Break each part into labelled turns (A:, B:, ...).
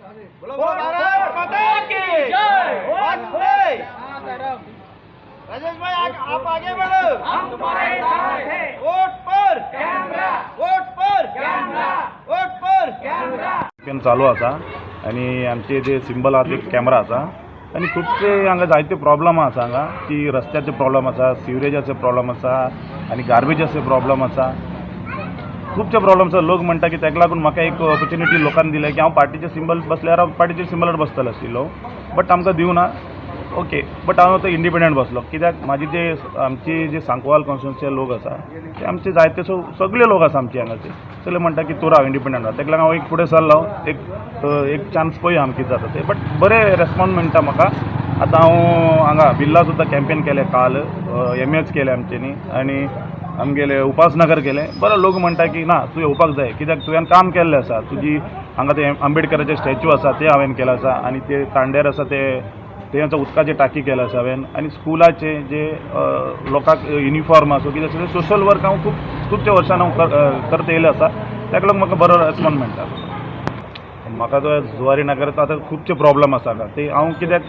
A: बोलो भारत माता की जय। वंदे। राजेश भाई, आप आगे बढ़ो।
B: हम तुम्हारे साथ हैं।
A: वोट पर
B: कैमरा।
A: वोट पर
B: कैमरा।
A: वोट पर
B: कैमरा।
C: कॅम्पेन चालू आसा आनी आमचे जे सिंबल आहा ते कॅमरा आसा आनी खुबशे हांगा जायते प्रॉब्लम आसा हांगा की रस्त्याचे प्रॉब्लम आसा, सिवरेजाचे प्रॉब्लम आसा आनी गार्बेजाचे प्रॉब्लम आसा. खुबशे प्रॉब्लम आसा. लोक म्हणटा की ताका लागून म्हाका एक ऑपॉर्च्युनिटी लोकांनी दिल्या की हांव पार्टीचे सिंबल बसल्यार हांव पार्टीचे सिंबलार बसतलो आशिल्लो, बट आमकां दिवना. ओके, बट हांव आतां इंडिपेंडंट बसलो कित्याक म्हाजी जे आमची जे सांकवाल कॉन्स्टिट्युन्सीचे लोक आसा ते आमचे जायते सगळे लोक आसा आमचे हांगाचे, सगळे म्हणटा की तूं राव, इंडिपेंडंट राव. ताका लागून हांव एक फुडें सरलो, एक एक चान्स पळया आम कितें जाता तें. बट बरें रेस्पॉन्स मेळटा म्हाका. आतां हांव हांगा बिर्ला सुद्दां कॅम्पेन केलें काल, एम एच केलें आमच्यांनी आनी आमगेले उपासनगर केलें. बरो लोक म्हणटा की ना, तूं येवपाक जाय कित्याक तुवें काम केल्लें आसा. तुजी हांगा ते आंबेडकराचे स्टॅच्यू आसा ते हांवें केलें आसा आनी ते तांड्यार आसा ते ते आतां उदकाची टाकी केला आसा हांवें आनी स्कुलाचे जे लोकांक युनिफॉर्म आसूं कितें आसूं, सोशल वर्क हांव खूब खुबच्या वर्सान हांव करत येयलें आसा. ताका लागून म्हाका बरो रेस्पॉन्स मेळटा. म्हाका तो जुवारी नगरात आतां खुबचे प्रॉब्लम आसा हांगा. ते हांव कित्याक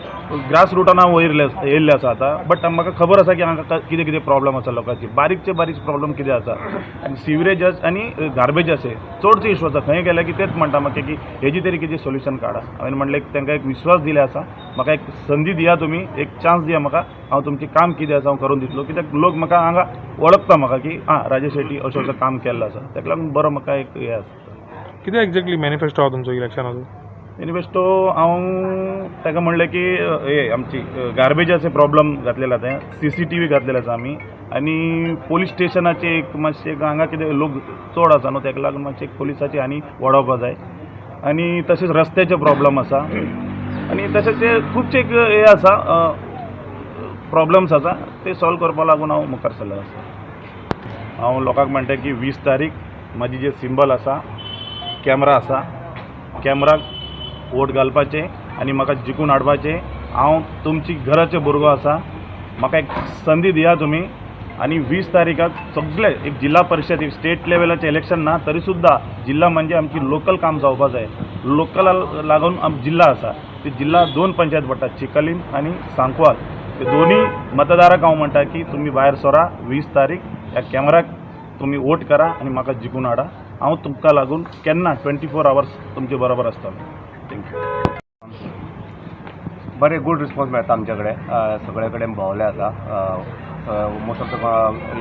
C: ग्रास रुटान हांव वयर येयल्लें आसा आतां, बट म्हाका खबर आसा की हांगा कितें कितें प्रॉब्लम आसा लोकांची, बारीकचे बारीक प्रॉब्लम कितें आसा आनी सिवरेज आनी गार्बेजाचे चडचे इशू आसा. खंय गेले की तेच म्हणटा म्हाका की हेजी तरी कितें सोल्युशन काडा. हांवें म्हणलें तांकां एक विश्वास दिले आसा, म्हाका एक संदी दिया तुमी, एक चान्स दिया म्हाका, हांव तुमचें काम कितें आसा हांव करून दितलो. कित्याक लोक म्हाका हांगा वळखता म्हाका की आं, राजेश शेट्टी अशें अशें काम केल्लें आसा. ताका लागून बरो म्हाका एक हें आसा.
D: कितें एक्झॅक्टली मॅनिफेस्टो आहा तुमचो इलेक्शनाचो?
C: मॅनिफेस्टो हांव ताका म्हणलें की हे आमची गार्बेजाचे प्रॉब्लम घातलेले आसा, सीसीटीव्ही घातलेले आसा आमी आनी पोलीस स्टेशनाचे एक मातशें हांगा कितें लोक चड आसा न्हू, ताका लागून मातशें पोलिसाचे आनी वाडोवपा जाय आनी तशेंच रस्त्याचे प्रॉब्लम आसा आनी तशेंच ते खुबशे एक हे आसा, प्रॉब्लम्स आसा, ते सॉल्व करपा लागून हांव मुखार सरलेलो आसा. हांव लोकांक म्हणटा की 20 तारीख म्हाजी जे सिंबल आसा, कॅमरा आसा, कॅमराक वोट घालपाचे आनी म्हाका जिखून हाडपाचें. हांव तुमची घराचे भुरगो आसा, म्हाका एक संदी दिया तुमी. आनी 20 तारीखाक सगळे एक जिल्हा परिशद, एक स्टेट लेवलाचें इलेक्शन ना तरी सुद्दां जिल्हा म्हणजे आमची लोकल काम जावपा जाय. लोकला लागून जिल्हा आसा. ते जिल्हा दोन पंचायत पडटा, चिखलीम आनी सांकवाल. ते दोन्ही मतदाराक हांव म्हणटा की तुमी भायर सरा, 20 तारीख ह्या कॅमराक तुमी वोट करा आनी म्हाका जिखून हाडा. हांव तुमकां लागून केन्ना 24 आवर्स तुमचे बरोबर आसतलो. Thank you.
E: बरे गूड रिस्पॉन्स मेळटा आमचे कडेन. सगळे कडेन भोंवले आतां, most of the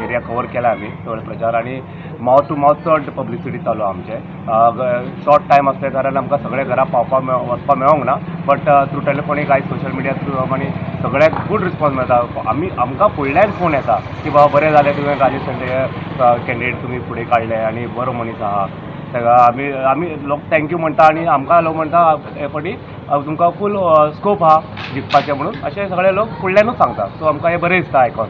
E: area cover केला आमी सगळे प्रचार आनी मावथ टू मावथ चड पब्लिसिटी चालू आहा आमचे. शॉर्ट टायम आसल्या कारणान आमकां सगळे घरा पावपा वचपा मेळोंक ना, बट थ्रू टेलिफोनीक आयज सोशल मिडिया थ्रू आनी सगळ्याक गूड रिस्पॉन्स मेळटा. आमी आमकां फुडल्यान फोन येता की बाबा, बरें जालें तुवें राजेश शेट्टी कॅन्डिडेट तुमी फुडें काडले आनी बरो मनीस आहा. ताका आमी लोक thank you म्हणटा आनी आमकां लोक म्हणटा हे फावटी तुमकां फूल स्कोप आहा जिखपाचें म्हणून, अशें सगळे लोक फुडल्यानूच सांगता. सो आमकां हें बरें दिसता आयकोन.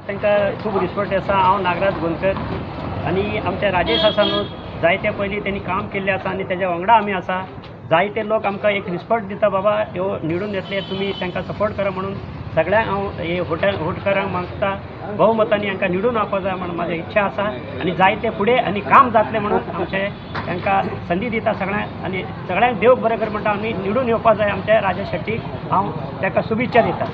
F: तांकां खूब रिस्पेक्ट आसा. हांव नागराज गोंदकर आनी आमचे राजेश आसा न्हू, जायते पयलीं तेणी काम केल्लें आसा आनी तेज्या वांगडा आमी आसा. जायते लोक आमकां एक रिस्पेक्ट दिता, बाबा ह्यो निवडून येतले, तुमी तांकां सपोर्ट करा म्हणून. सगळ्यांक हांव हे होटेल होटकारांक मागता, बहुमतांनी हांकां निवडून हाडपा जाय म्हण म्हाजी इच्छा आसा आनी जायते फुडें आनी काम जातलें म्हणून आमचे तांकां संदी दिता सगळ्यांक आनी सगळ्यांक देव बरें कर म्हणटा. आमी निवडून येवपा जाय आमचे राजेश शेट्टीक. हांव ताका शुभेच्छा दिता.